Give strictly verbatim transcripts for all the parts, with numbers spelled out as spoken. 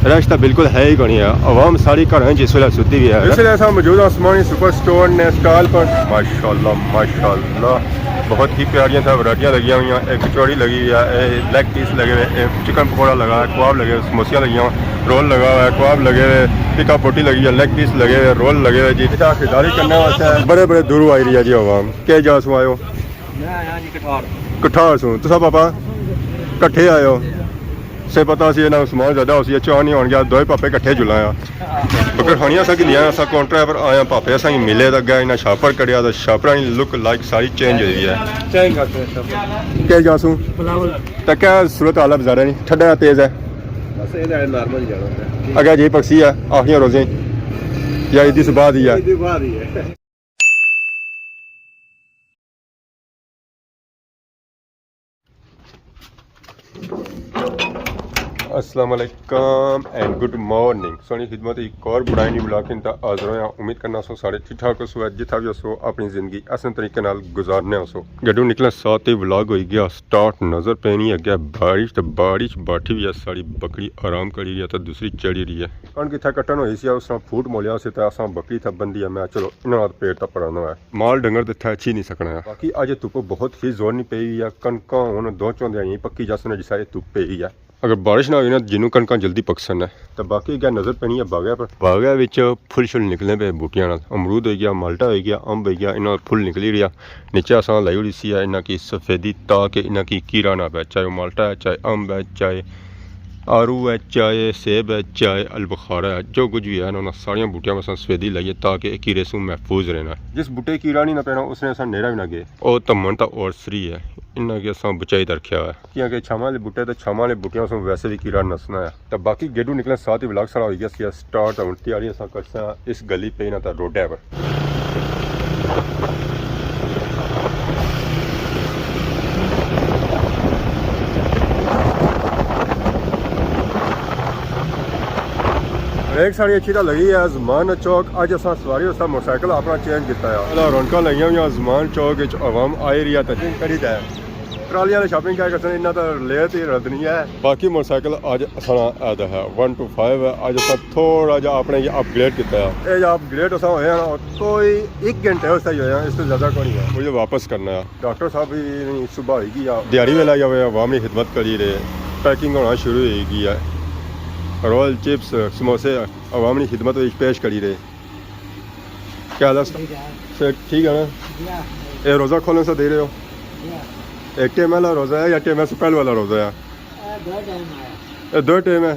رش تاں بالکل ہے ہی کونی ہے، عوام ساری گھراں وچ اس ویلے ستی ہوئی ہے۔ اس ویلے اساں موجود ہاں عثمانی سپر سٹور نے سٹال پر۔ ماشاءاللہ، ماشاءاللہ، بہت ہی پیاریاں تھا ورائٹیاں لگیاں ہوئی ہیں۔ ایک کچوڑی لگی ہوئی ہے، اے لیگ پیس لگے ہوئے، اے چکن پکوڑا لگا ہے، کباب لگے ہوئے، سموسیاں لگیاں ہوئے، رول لگا ہوا ہے، کباب لگے ہوئے، ٹکا بوٹی لگی ہے، لیگ پیس لگے ہوئے، رول لگے ہوئے جی۔ اتھا خریداری کرنے واسطے بڑے بڑے دوروں آئی رہی ہے جی عوام۔ کہہ جا سوں آئے ہو؟ میں آیا جی کٹھار۔ کٹھار سوں۔ تساں پاپا کٹھے آئے ہو؟ سے پتہ سی انہاں سامان زیادہ ہوسی، اچھا نہیں ہون گیا، دوئے پاپے کٹھے جلایا۔ بکر خانیاں اساں کی لیا، اساں کاؤنٹر پر آیا، پاپے اساں کی ملے تے گئے، انہاں شاپر کڑیا تے شاپراں نی لک لائک ساری چینج ہوئی ہے۔ چینج کر کے سب۔ کہہ جا سوں؟ بلاول۔ تے کہہ صورت حال ہے بازارے نی؟ ٹھڈا ہے، تیز ہے؟ بس اے تے نارمل ہی جانا ہے۔ اگے جی پکسی ہے آخری روزے یا عید دی صبح دی ہے؟ عید دی بعد ہی ہے۔ السلام علیکم اینڈ گڈ مارننگ۔ سوہنی خدمت ایک اور بڑائی نی ولاگ کن تا حاضر ہویا۔ امید کرنا سو سارے ٹھیک ٹھاک ہوسو، جتھا وی ہوسو اپنی زندگی احسن طریقے نال گزارنے ہوسو۔ گڈو نکلن ساتھ ہی ولاگ ہوئی گیا سٹارٹ۔ نظر پینی اگے بارش، تے بارش باٹھی وی ہے، ساڑی بکری آرام کری رہی ہے تے دوسری چڑھی رہی ہے۔ کن کتھا کٹن ہوئی سی، اس طرح پھوٹ مولیا سی تے اساں بکری تھا بندی ہے، میں چلو انہاں نال پیٹ تا پرانا ہے۔ مال ڈنگر تے تھا اچھی نہیں سکنا ہے۔ باقی اج دھپ بہت ہی زور نہیں پئی ہوئی ہے، کنکاں ہن دو چوندے آئیں پکی جاسن جسا اے دھپ پئی ہوئی ہے۔ اگر بارش نہ ہوئی نا جنوں کنکاں جلدی پکسن ہے۔ تے باقی اگے نظر پینی ہے باغے پر، باغے وچ پھل شل نکلے پے بوٹیاں نال، امرود ہوئی گیا، مالٹا ہوئی گیا، امب ہوئی گیا، انہاں پھل نکلی رہیا۔ نیچے اساں لائی ہوئی سی ہے انہاں کی سفیدی تاکہ انہاں کی کیڑا نہ پے، چاہے وہ مالٹا ہے، چاہے امب ہے، چاہے آڑو ہے، چاہے سیب ہے، چاہے البخارہ ہے، جو کچھ بھی ہے نا، انہاں ساریاں بوٹیاں واسطے سفیدی لائیے تاکہ اے کیڑے سوں محفوظ رہنا۔ جس بوٹے کیڑا نہیں نہ پینا، اس نے اساں نیڑا بھی نہ گئے۔ او تمن تا اور سری ہے، انہاں کے اساں بچائی تے رکھیا ہوا ہے، کیونکہ چھاواں والے بوٹے تے چھاواں والے بوٹیاں سوں ویسے بھی کیڑا نسنا ہے۔ تے باقی گیڈو نکلنے ساتھ ہی ولاگ سارا ہوئی گیا سی سٹارٹ، ہن تیاری اساں کرساں اس گلی پہ نہ تا روڈے پر۔ بریک ساڑی اچھی تاں لگی ہے، زمان چوک۔ اج اساں سواری اس موٹر سائیکل اپنا چینج کیتا ہے۔ اللہ، رونقاں لگیاں ہوئیاں زمان چوک وچ، عوام آئی رہی ہے تے کری تے ٹرالیاں نے شاپنگ کیا کرسن، انہاں تاں لیٹ ہی ردنی ہے۔ باقی موٹر سائیکل اج اساں آیا ہے ون ٹو فائیو ہے۔ اج اساں تھوڑا جا اپنے اپ گریڈ کیتا ہے۔ اے جا اپ گریڈ اساں ہوئے ہیں، کوئی ایک گھنٹے اس طرح ہی ہوئے ہیں، اس سے زیادہ کوئی نہیں ہے۔ مجھے واپس کرنا ہے۔ ڈاکٹر صاحب بھی صبح ہوئی گئی ہے، دیہاڑی ویلا یا ہوئے عوام نی خدمت کری رہے، پیکنگ ہونا شروع ہوئی گئی ہے۔ رول، چپس، سموسے عوام نی خدمت وچ پیش کری رہے۔ کیا حال ہے؟ ٹھیک ہے۔ سر، ٹھیک ہے نا؟ جی ہاں۔ اے روزہ کھولنے سے دے رہے ہو؟ جی ہاں۔ ایک ٹائم والا روزہ ہے یا ٹائم سے پہلے والا روزہ ہے؟ اے دو ٹائم ہے۔ اے دو ٹائم ہے۔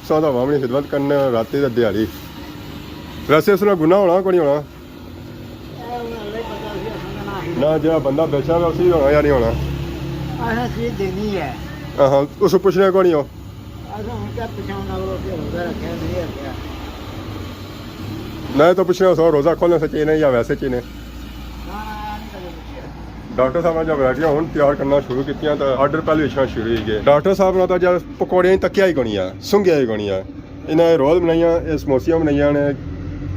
ساں تاں عوام نی خدمت کرنے راتی تے دیہاڑی۔ ویسے اس نال گناہ ہونا کوئی نہیں ہونا؟ اے ہن اللہ ہی پتہ سی، اساں تاں نہ ہی۔ نہ، جیڑا بندہ بیچا ہوا اسی ہونا یا نہیں ہونا؟ اساں چیز دینی ہے۔ ہاں، ہاں، اس پوچھنے کوئی نہیں ہو؟ اساں ہن کیا پچھاں انہاں کولوں کہ روزہ رکھیا نہیں رکھیا؟ میں تو پوچھنا سو روزہ کھولنے سے چینے یا ویسے چینے؟ نہ، نہ، نہیں کدے پوچھیا۔ ڈاکٹر صاحب نے جب ورائٹیاں ہن تیار کرنا شروع کیتیاں تاں آرڈر پہلے اچھنا شروع ہوئی گئے۔ ڈاکٹر صاحب نے تاں جب پکوڑیاں ہی تکیا ہی کونی ہے، سنگیا ہی کونی ہے۔ انہاں نے رول بنائیاں، اے سموسیاں بنائیاں نے،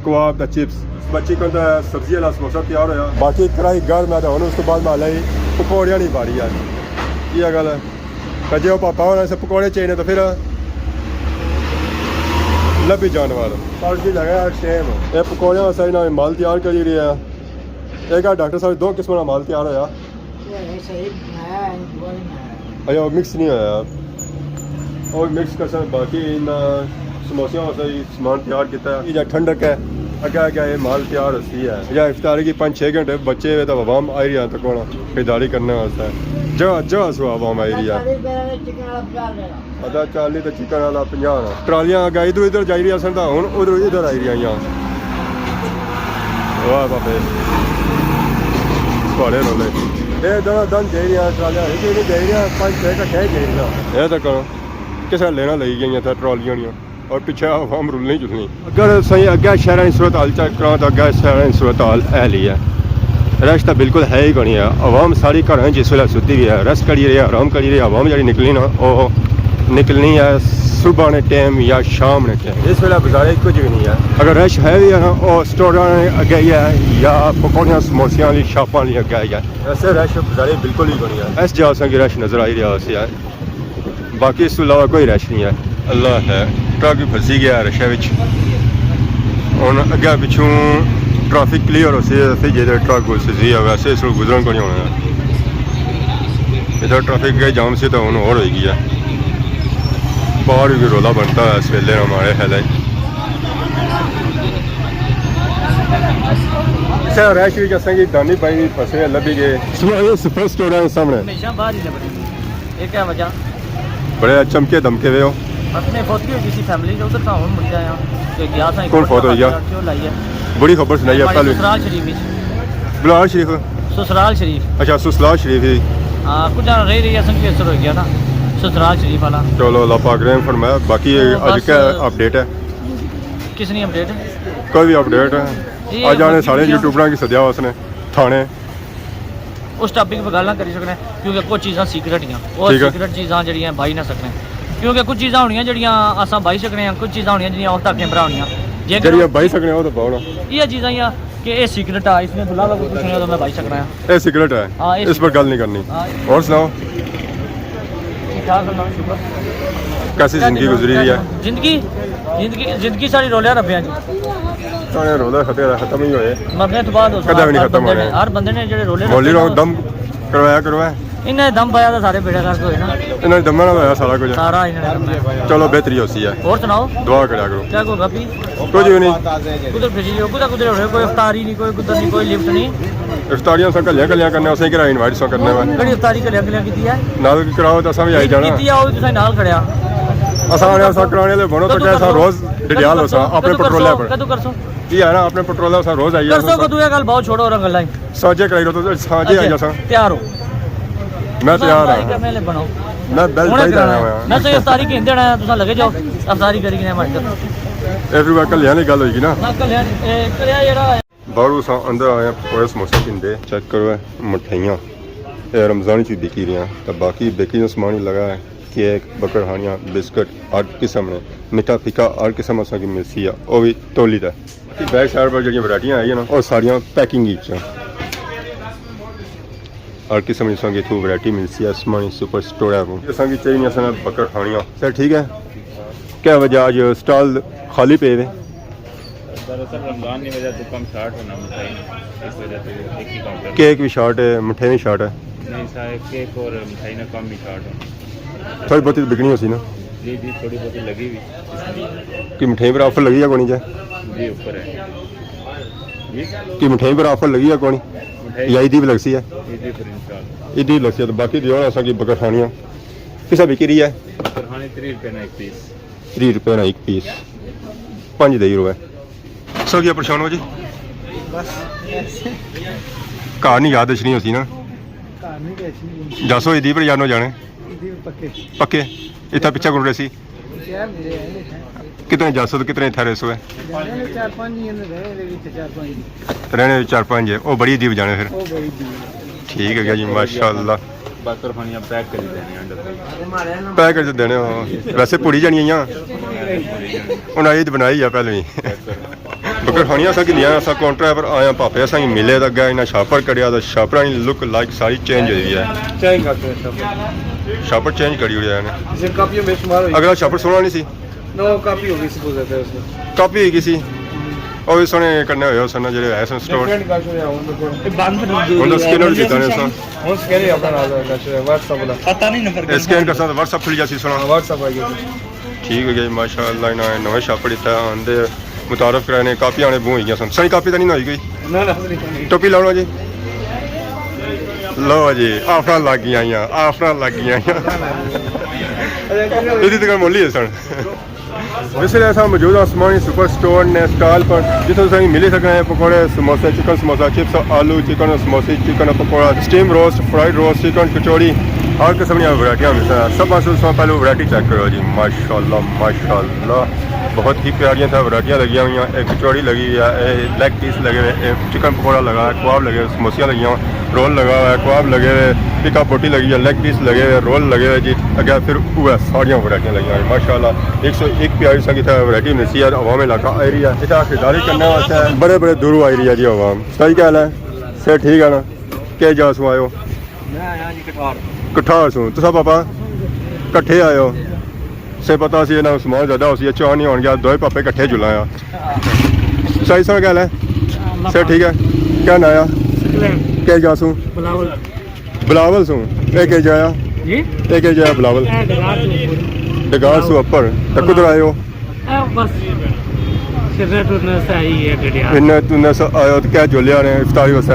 کباب تے چپس۔ بچی کول تاں سبزی والا سموسہ تیار ہویا۔ باقی کڑاہی گرم ہے تاں ہن اس تو بعد میں لائی پکوڑیاں نہیں پا رہی ہے۔ یہ گل ہے۔ تے جے او پاپا ہونا سے پکوڑے چاہیے تاں پھر لبھی جانور۔ پانچ دن لگا ہے ٹائم۔ اے پکوڑیاں واسطے انہاں نے مال تیار کری رہیا۔ ایک آ ڈاکٹر صاحب دو قسم دا مال تیار ہویا۔ یہ ہے صحیح بنایا ہے، دوا نہیں بنایا ہے۔ اچھا، وہ مکس نہیں ہویا۔ اور مکس کرساں، باقی انہاں سموسیاں واسطے ہی سامان تیار کیتا ہے۔ یہ جا ٹھنڈک ہے، اگے اگے یہ مال تیار ہوسی ہے۔ یا افطاری کی پانچ چھ گھنٹے بچے ہوئے تو عوام آئی رہی ہے تک ہونا خریداری کرنے واسطے۔ جا، جا سو عوام آئی رہی ہے۔ چکن والا پنجاہ لینا۔ ادا چالی تے چکن والا پنجاہ نا۔ ٹرالیاں اگے ادھر ادھر جائی رہی سن تاں ہن ادھر ادھر آئی رہی ہیں۔ واہ بابے۔ تھوڑے رولے۔ اے دونوں دن جائی رہی ہیں ٹرالیاں، ایک ہی نہیں جائی رہی، پانچ چھ کٹھے جائی رہی ہیں۔ اے تاں کرو، کسے لینا لئی گئیاں تھا ٹرالیاں نیاں۔ اور پچھے عوام رلنی جلنی۔ اگر سائیں اگے شہراں نی صورت حال چیک کراں تاں اگے شہراں نی صورت حال اے لی ہے، رش تاں بالکل ہے ہی کونی ہے۔ عوام ساری گھراں وچ اس ویلے ستی ہوئی ہے، ریسٹ کری رہی ہے، آرام کری رہی ہے۔ عوام جڑی نکلنی نا، او نکلنی ہے صبح نے ٹائم یا شام نے ٹائم۔ اس ویلے بازارے کچھ بھی نہیں ہے۔ اگر رش ہے بھی ہے نا، او سٹوراں نے اگے ہی ہے یا پکوڑیاں سموسیاں والی شاپاں والی اگے ہی ہے۔ ویسے رش بازارے بالکل ہی کونی ہے۔ اس جا اساں کی رش نظر آئی رہیا ہوسی ہے۔ باقی اس تو علاوہ کوئی رش نہیں ہے۔ اللہ ہے، ٹرک بھی پھسی گیا رشے وچ۔ ہن اگے پچھوں ٹریفک کلیئر ہو سی، پھر جے ٹرک گزر سی، ویسے اس کول گزرن کو نہیں ہونا۔ ادھر ٹریفک کا جام سی تو ہن اور ہوئی گیا۔ باہر بھی رولا بنتا ہے اس ویلے ہمارے خیال ہے۔ سر، رش وچ اساں کی دانی بھائی پھسے لبھی گئے۔ سپر سٹور ہے سامنے۔ ہمیشہ باہر ہی لبھنے۔ یہ کیا وجہ؟ بڑے چمکے دمکے ہوئے ہو۔ اپنے فوت کی ہوئی سی فیملی، ادھر تاں ہن مڑ کے آیا۔ تے گیا تھا، کون فوت ہوئی گیا؟ کیوں لائی ہے؟ بڑی خبر سنائی ہے ہمارے پہلے۔ سسرال شریف وچ۔ بلال شریف؟ سسرال شریف۔ اچھا، سسرال شریف ہی۔ ہاں، کچھ جانا رہ رہی ہے، سنگ کیسر ہو گیا نا، سسرال شریف والا۔ چلو، اللہ پاک رحم فرمایا۔ باقی تو اج بس کیا اپڈیٹ ہے؟ کس نی اپڈیٹ ہے؟ کوئی بھی اپڈیٹ ہے؟ جی، اج آنے سارے جی۔ یوٹیوبراں کی سدیا اس نے تھانے۔ اس ٹاپک پہ گل نہ کری سکنے، کیونکہ کچھ چیزاں سیکرٹ ہیں، اور ٹھیک ہے۔ سیکرٹ چیزاں جڑیاں بائی نہ سکنے، کیونکہ کچھ چیزاں ہونیاں جڑیاں اساں بائی سکنے ہیں، کچھ چیزاں ہونیاں جڑیاں اس تک کیمرہ ہونیاں۔ جے جڑیاں بائی سکنے ہو تو پاؤ نا۔ یہ چیزاں ہی آ کہ یہ سیکرٹ آ، اس نے بلا لوگوں کچھ نہیں تو میں بائی سکنا ہاں۔ یہ سیکرٹ ہے، ہاں، یہ اس پر سیکرٹ۔ گل نہیں کرنی۔ ہاں۔ اور سناؤ؟ ٹھیک ٹھاک، اللہ کا شکر۔ کیسی زندگی گزری رہی ہے؟ زندگی، زندگی، زندگی ساری رولے رپے ہیں جی۔ سارے رولے ختم، ختم ہی ہوئے۔ مرنے تو بعد کدے بھی نہیں ہر ختم بندے نے، ہونے۔ ہر بندے نے جڑے رولے مولی رپے لوگ ہیں، دم کروایا کروایا۔ انہیں دم پایا تو سارے بیڑا گرک ہوئے نا۔ انہاں نے دماں نال ہویا سارا کچھ۔ سارا انہاں نے دماں۔ چلو، بہتری ہوسی ہے۔ اور سناؤ؟ دعا کریا کرو۔ کیا کوئی گپی؟ کچھ بھی نہیں۔ کدھر پھسی ہو؟ کدھر کدھر ہونے؟ کوئی افطاری نہیں، کوئی کدھر نہیں، کوئی لفٹ نہیں۔ افطاریاں ساں کلیاں کلیاں کرنے، اساں کرا انوائٹ ساں کرنے میں۔ کڑی افطاری کلیاں کلیاں کیتی ہے؟ نال کراؤ تو اساں بھی آئی جانا۔ کیتی ہے، او بھی تساں نال کھڑیا۔ اساں آنے، اساں کرانے والے بنو تو کدوں کیا اساں کرسو؟ روز ڈڈیال کدوں ہوساں، کرسو؟ اپنے کدوں پٹرولے کرسو؟ پر۔ کدوں کرسو؟ یہ ہے نا، اپنے پٹرولے اساں روز آئی جانا کرسو۔ کدوں؟ یہ گل بہت چھوڑو، اور گلاں ہی۔ ساجے کرائی رو تو ساجے آئی اچھا، جاساں۔ تیار ہو؟ میں تیار ہاں۔ میں لے بناؤ۔ میں بیلٹ ہن پائی کرانا ہے۔ میں سوچیا افطاری کھین دینا ہے، تساں لگے جاؤ، افطاری کری گئے ہماری طرف۔ ایوری ویکل یعنی گل ہوئی گی نا۔ میں کلیاں، اے، کریا جیڑا باہروں اساں اندر آئے ہیں، پکوڑے سموسے پیندے۔ چیک کرو اے مٹھائیاں، اے رمضان وچ وی بکی رہیاں۔ تے باقی بیکری نا سامان وی لگا ہے، کیک، بکر ہانیاں، بسکٹ، ہر قسم نے، میٹھا پھکا ہر قسم اساں کی ملسی ہے، او وی تولی تے۔ باقی بیک سائیڈ پر جڑیاں ورائٹیاں آئی ہیں نا، او ساریاں پیکنگ وچ ہیں۔ ہر قسم دی اساں کی اتھوں ورائٹی ملسی ہے، اسمانی سپر سٹور ہے۔ اساں کی چاہیے اساں بکر ہانیاں۔ سر ٹھیک ہے، کیا وجہ اج سٹال خالی پے وے؟ دراصل رمضان نی وجہ تو کم شارٹ ہونا مٹھائی، اس وجہ سے ایک ہی کاؤنٹر۔ کیک بھی شارٹ ہے، مٹھائی بھی شارٹ ہے۔ نہیں سر، کیک اور مٹھائی نا کم ہی شارٹ ہونا۔ تھوڑی بہت بکنی ہوسی نا؟ جی جی، تھوڑی بہت لگی ہوئی۔ کہ مٹھائی پر آفر لگی ہے کونی جے؟ جی، اوپر ہے۔ جی؟ کہ مٹھائی پر آفر لگی ہے کونی؟ مٹھائی یا عیدی بھی لگسی ہے؟ عیدی پر انشاءاللہ۔ عیدی لگسی ہے، تو باقی دیو اساں کی بکر خانیاں۔ کسا بکی رہی ہے؟ بکر خانی تریہہ روپے نا ایک پیس۔ تریہہ روپے نا ایک پیس، پنج دئی روپے۔ سو کیا پریشان ہو جی؟ بس ایسے۔ گھر نہیں یاد اچھنی ہوسی نا؟ گھر نہیں اچھنی ہوسی۔ جاسو عیدی پر یاد نہ جانے؟ عیدی پر پکے۔ پکے؟ اتھا پچھا کون رہسی؟ شہر میرے ہیں۔ کتنے جاسو تو کتنے اتھا رہسو ہے؟ جانے چار پانچ ہی ہیں، رہنے دے وچ چار پانچ ہی۔ رہنے وچ چار پانچ ہے، او بڑی عیدی پر جانے پھر؟ او بڑی عیدی پر۔ ٹھیک ہے جی، ماشاءاللہ۔ بکر خانیاں پیک کری دینے ہیں ڈبے۔ پیک کر دینے ہو۔ ویسے پوڑی جانی ہیں۔ انہاں عید بنائی ہے پہلے ہی۔ بکر خانیاں اساں کی لیاں، اساں کاؤنٹر پر آیا، پاپے اساں کی ملے تے گئے، انہاں شاپر کڈیا تے شاپراں نی لک لائک ساری چینج ہوئی ہے۔ چینج کر دیا شاپر۔ شاپر چینج کری اڑیا ہے۔ اسے کاپیوں بے شمار ہوئی۔ اگلا شاپر سونا نہیں سی۔ نو کاپی ہو گئی سی، بہت زیادہ اس میں۔ کاپی ہوئی گئی سی۔ او وی سونے کرنے ہوئے اس نے جڑے ہے سن سٹور۔ ڈفرنٹ کش ہویا ہن تو۔ بند کر دو۔ ہن تو سکین آؤٹ کیتا نے سن۔ ہن سکین ہی اپنا نال ہے، کش ہے، WhatsApp والا۔ پتہ نہیں نمبر اے سکین کرساں تو WhatsApp کھل جاسی سونا۔ ہاں، WhatsApp آ گیا۔ ٹھیک ہو گیا جی، ماشاءاللہ، انہاں نے نویں شاپر اتھا آندے متعارف کرائے نے، کاپی آنے بوں ہوئی گیا سن۔ سنی کاپی تو نہیں نہ ہوئی کوئی؟ نہ، نہ، نہیں، نہیں۔ ٹوپی لاؤ جی۔ لو جی، آفراں لگ گئیاں، آفراں لگ گئیاں۔ ایدی تک مولی ہے سن۔ اس ویلے اساں موجود ہاں عثمانی سپر سٹور نے سٹال پر، جتھوں تساں کی ملی سکنے ہیں پکوڑے، سموسے، چکن سموسا، چپس، آلو، چکن سموسے، چکن پکوڑا، سٹیم روسٹ، فرائیڈ روسٹ، چکن کچوڑی، ہر قسم دیاں ورائٹیاں ملسن۔ سب سے تساں پہلے ورائٹی چیک کرو جی، ماشاءاللہ، ماشاءاللہ، بہت ہی پیاریاں تھا ورائٹیاں لگیاں ہوئیاں۔ ایک کچوڑی لگی ہوئی ہے، اے لیگ پیس لگے ہوئے، اے چکن پکوڑا لگا ہے، کباب لگے ہوئے، سموسیاں لگیاں ہوئیاں، رول لگا ہوا ہے، کباب لگے ہوئے، ٹکا بوٹی لگی ہے، لیگ پیس لگے ہوئے، رول لگے ہوئے جی۔ اگے پھر وہ ساریاں ورائٹیاں لگیاں ہوئیاں، ماشاءاللہ۔ ایک سو ایک پیاری سنگت ہے، ورائٹی ملسی ہے، عوام علاقہ آئی رہی ہے۔ اتھا خریداری کرنے واسطے بڑے بڑے دوروں آئی رہی ہے جی عوام۔ صحیح کہہ لے، صحت ٹھیک ہے نا؟ کہہ جا سوں آئے ہو؟ میں آیا جی کٹھار۔ کٹھار سوں۔ تساں پاپا کٹھے آئے ہو؟ سے پتہ سی انہاں سامان زیادہ ہوسی، اچھا نہیں ہون گیا، دوئے پاپے کٹھے جلایا۔ سائیں سا کیا ہے؟ سر ٹھیک ہے، کیا نایا؟ کیا جاسوں؟ بلاول۔ بلاول سوں۔ اے کہ جایا؟ جی؟ اے کہ جایا بلاول؟ اے ڈگار سوں۔ ڈگار سوں اپر۔ تے کدھر آئے ہو؟ اے بس سرے ٹرنے سے آئی ہے ڈڈیال۔ انہیں تنے سے آئے ہو تو کیا جولیا نے افطاری واسطے؟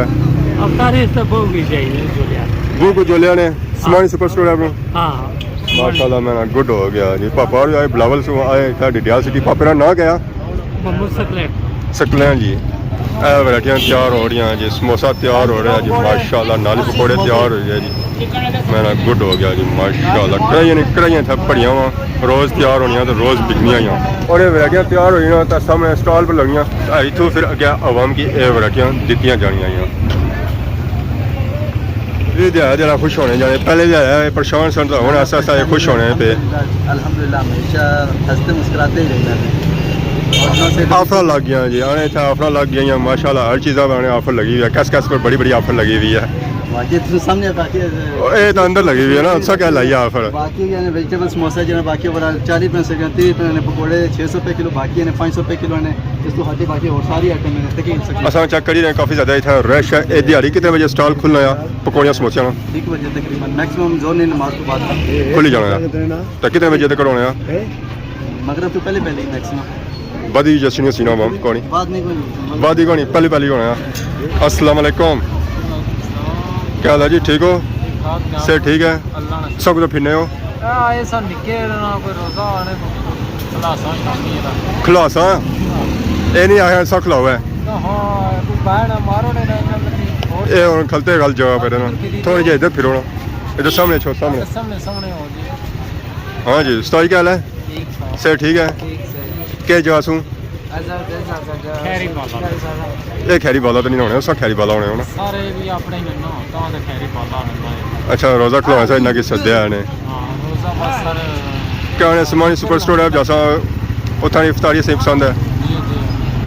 افطاری اس تے بہو کی چاہیے جولیا۔ بہو کو جولیا نے؟ سمانی سپر سٹور ہے اپنا؟ ہاں۔ ماشاءاللہ، میں نا گڈ ہو گیا جی۔ پاپا اور آئے بلاول سوں، آئے اتھا ڈڈیال سٹی۔ پاپے نا ناں کیا؟ محمد سکلین۔ سکلین جی۔ اے ورائٹیاں تیار ہو رہی ہیں جی، سموسہ تیار ہو رہا ہے جی، ماشاءاللہ، نالی پکوڑے تیار ہو گئے جی۔ میں نا گڈ ہو گیا جی، ماشاءاللہ۔ کڑاہیاں نے کڑاہیاں تھا پڑیاں وا، روز تیار ہونیاں تے روز بکنیاں ہی۔ اور یہ ورائٹیاں تیار ہوئی نا تے سامنے سٹال پر لگنیاں، اتھوں پھر اگے عوام کی اے ورائٹیاں دتیاں جانیاں ہیں۔ یہ دیہاڑا جڑا خوش ہونے جانے، پہلے دیہاڑا پریشان سن، تو ہن آہستہ آہستہ یہ خوش ہونے پہ۔ الحمدللہ، ہمیشہ ہنستے مسکراتے ہی رہنا ہے۔ اور نہ صرف آفر لگ گیا جی، آنے اتھا آفر لگ گئی ہیں، ماشاءاللہ ہر چیزاں پہ آنے آفر لگی ہوئی ہے، کس کس پر بڑی بڑی آفر لگی ہوئی ہے۔ باقی تو سامنے باقی اے تو اندر لگی ہوئی ہے نا، سا کیا لائی آفر؟ باقی یعنی ویجیٹیبل سموسہ جنہاں باقی بڑا چالیس پیسے کا، تیس پیسے نے پکوڑے، چھ سو روپے کلو، باقی نے پانچ سو روپے کلو نے، اس تو ہٹے باقی اور ساری آئٹم نے، تقریباً سکتے۔ اساں چیک کری رہے ہیں، کافی زیادہ اتھا رش ہے۔ اے دیہاڑی کتنے بجے سٹال کھلنا ہے پکوڑیاں سموسیاں نا؟ ایک بجے تقریباً، میکسیمم زور نے نماز کے بعد۔ کھلی جانا ہے۔ تو کتنے بجے تک ہونا ہے؟ مغرب تو پہلے پہلے ہی میکسیمم۔ ودی جسنی سینا بم کونی۔ بعد نہیں کوئی نہیں۔ ودی کونی، پہلی پہلی ہونا ہے۔ السلام علیکم۔ کیا حال ہے جی، ٹھیک ہو؟ ٹھیک ٹھاک جناب۔ صحت ٹھیک ہے؟ اللہ نے سب کچھ پھرنے ہو؟ اے آئے سا نکے نا، کوئی روزہ آنے، خلاصہ شامی ہے نا۔ خلاصہ؟ اے نہیں آیا سا کھلاؤ ہے۔ ہاں، کوئی بہن ہے، مارو نے نا، انہاں نے اور اے ہن کھلتے گل جگہ پہ نا۔ تھوڑی جہی ادھر پھرو نا۔ ادھر سامنے چھو، سامنے۔ سامنے، سامنے ہو جی۔ ہاں جی، استاد جی کیا حال ہے؟ ٹھیک سر۔ صحت ٹھیک ہے؟ ٹھیک سر۔ کیا جا سوں؟ خیری بالا۔ اے خیری بالا تو نہیں ہونے، اساں خیری بالا ہونے ہونا۔ سارے بھی اپنے ہی نا، تاں تے خیری بالا ہونا ہے۔ اچھا، روزہ کھلوانا سا انہاں کی سدیا نے۔ ہاں، روزہ بس سر۔ کیا ہونے سمانی سپر سٹور ہے، جیسا اتھاں افطاری سے پسند ہے۔ جی، جی۔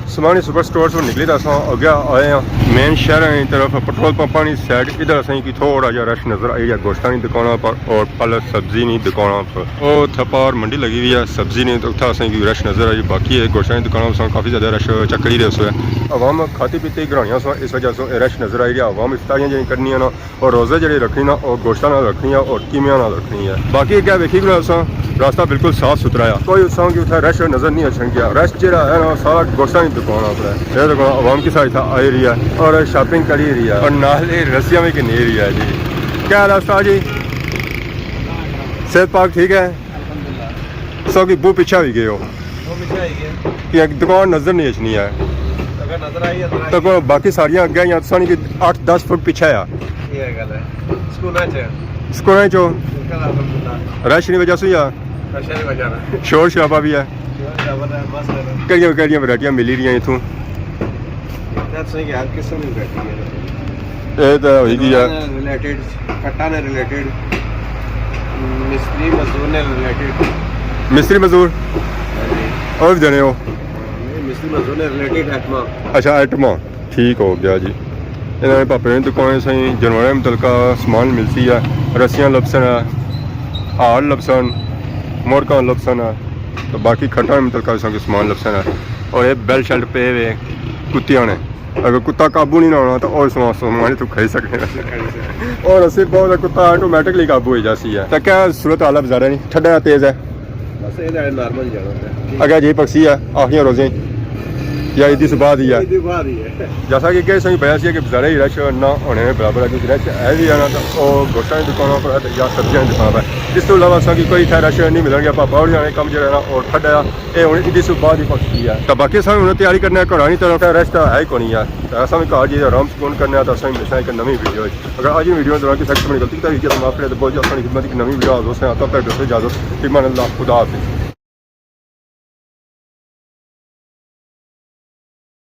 سمانی سپر سٹور سے نکلی تو اساں اگے آئے ہیں مین شہر کی طرف، پٹرول پمپاں کی سائیڈ۔ ادھر اساں کی تھوڑا جہا رش نظر آئی ہے گوشتاں کی دکانوں پر اور پھل سبزی کی دکانوں پر۔ او اتھا پار منڈی لگی ہوئی ہے سبزی نے، تو اتھا اساں کی رش نظر آئی۔ باقی اے گوشتاں نی دکاناں اساں کافی زیادہ رش چیک کری رہے سو۔ عوام کھاتی پیتی گھرانیاں سو، اس وجہ سے اے رش نظر آئی رہیا۔ عوام افطاریاں جیہڑیاں کرنیاں نا اور روزے جیہڑے رکھنی نا، او گوشتاں نال رکھنی ہے اور قیمیاں نال رکھنی ہے۔ باقی اگے ویکھی گراں اساں، راستہ بالکل صاف ستھرا ہے، کوئی اساں کی اتھا رش نظر نہیں اچھن گیا۔ رش جیہڑا ہے نا، سارا گوشتاں نی دکاناں پر ہے۔ اے دیکھو عوام کسا اتھا آئی رہی ہے اور شاپنگ کری رہی ہے اور نال ہی رسیاں بھی گھنی رہی ہے جی۔ کیا حال ہے استاد جی؟ صحت پاک ٹھیک ہے؟ الحمدللہ۔ سو کی بہت پیچھے ہوئی گئے ہو۔ وہ پیچھے آئی گئے۔ کہ ایک دکان نظر نہیں اچھنی ہے۔ اگر نظر آئی ہے تو آئی۔ تو کوئی باقی ساریاں اگے یا سانی کی آٹھ دس فٹ پیچھے آ۔ یہ گل ہے۔ سکونا چ۔ سکونا چ ہو۔ الحمدللہ۔ رش نی وجہ سے یا؟ رش نی وجہ سے۔ شور شرابہ بھی ہے۔ شور شرابہ ہے، بس ہے۔ کہڑیاں کہڑیاں ورائٹیاں ملی رہی ہیں اتھوں؟ اتھے تساں کی ہر قسم دی ورائٹی ہے۔ اے تے ہوئی گئی ہے۔ ریلیٹڈ، کٹا نے ریلیٹڈ، مستری مزدور نے ریلیٹڈ۔ مستری مزدور؟ ہاں جی۔ اور بھی جانے ہو؟ نہیں، مستری مزدور نے ریلیٹڈ آئٹماں۔ اچھا، آئٹماں۔ ٹھیک ہو گیا جی۔ انہاں نے پاپے نے دکان سائیں جانوراں متعلقہ سامان ملسی ہے، رسیاں لبسن ہے، ہار لبسن، مورکاں لبسن ہے، تو باقی کھٹاں متعلقہ سائیں سامان لبسن ہے۔ اور یہ بیلٹ شیلٹ پے ہوئے کتیاں نے، اگر کتا قابو نہیں نہ ہونا تو اور سامان سامان تو کھائی سکنے ہیں۔ اور اسے بہت کتا آٹومیٹکلی قابو ہو جاسی ہے۔ تو کیا صورت حال ہے بازاریں نی؟ ٹھڈا تیز ہے؟ بس اے تے نارمل جانا ہے۔ اگے جی پکسی ہے آخری روزے یا عیدی سے بعد ہی ہے؟ عیدی بعد ہی ہے۔ جیسا کہ کہہ سائیں پیا سی کہ بازارے ہی رش نہ ہونے نے برابر ہے، کیونکہ رش ہے بھی ہے نا، تو او گوشتاں دی دکانوں پر ہے یا سبزیاں دی دکانوں پر۔ اس تو علاوہ اساں کی کوئی اتھا رش نہیں ملن گیا، پاپا اور جانے کم جڑا ہے نا اور کھڈا ہے، اے ہن عیدی سے بعد ہی پکسی ہے۔ تو باقی اساں ہن تیاری کرنے گھراں نی طرف، رش تو ہے ہی کونی ہے۔ تے اساں وی گھر جائیے آرام سکون کرنے آں، تے اساں وی ملساں ہک نویں ویڈیو وچ۔ اگر اج نی ویڈیو دوران کسے قسم نی غلطی کوتاہی ہوئی تے معاف کرے، تے بہت جلد اساں نی خدمت ہک نویں ویڈیو حاضر ہوساں۔ تب تک دوستو اجازت، فی امان اللہ، خدا حافظ۔